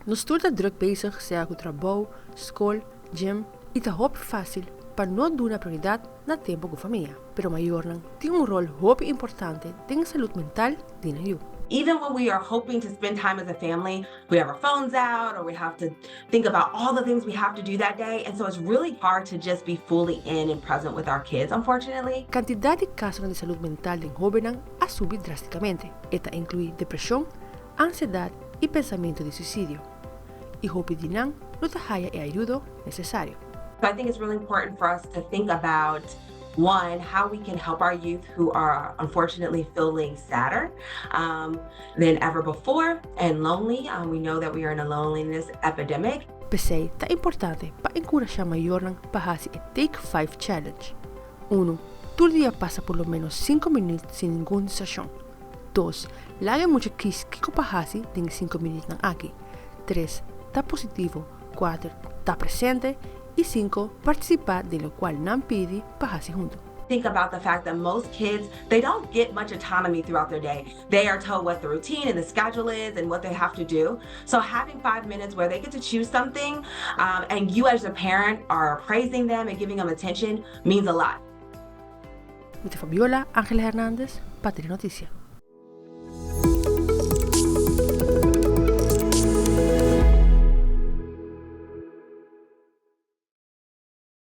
Nos tur ta druk bezig, sea cu trabou, scol, gym, y ta hopi facil pa no duna prioridad na tempo cu famia. Pero mayornan tin un rol hopi importante den salud mental di nan yiu. Even when we are hoping to spend time as a family, we have our phones out or we have to think about all the things we have to do that day. And so it's really hard to just be fully in and present with our kids, unfortunately. Cantidad di casonan di salud mental den hobennan a subi drasticamente. E ta inclui depresion, ansiedad y pensamento di suicidio. Y hopi di nan no ta haya e ayudo necesario. So I think it's really important for us to think about, one, how we can help our youth who are unfortunately feeling sadder than ever before and lonely. We know that we are in a loneliness epidemic. P'esey ta importante pa encurasha mayornan pa haci e Take 5 Challenge. 1. Tur dia pasa por lo menos 5 minuut sin ningun distraccion. 2. Laga e mucha kies kico pa haci den e 5 minuutnan aki. 3. Ta positivo. 4. Ta presente. Y 5. Participa den locual nan pidi pa haci hunto. Think about the fact that most kids, they don't get much autonomy throughout their day. They are told what the routine and the schedule is and what they have to do. So having 5 minutes where they get to choose something and you as a parent are praising them and giving them attention means a lot. Mi ta Fabiola Angela Hernandez, pa Telenoticia.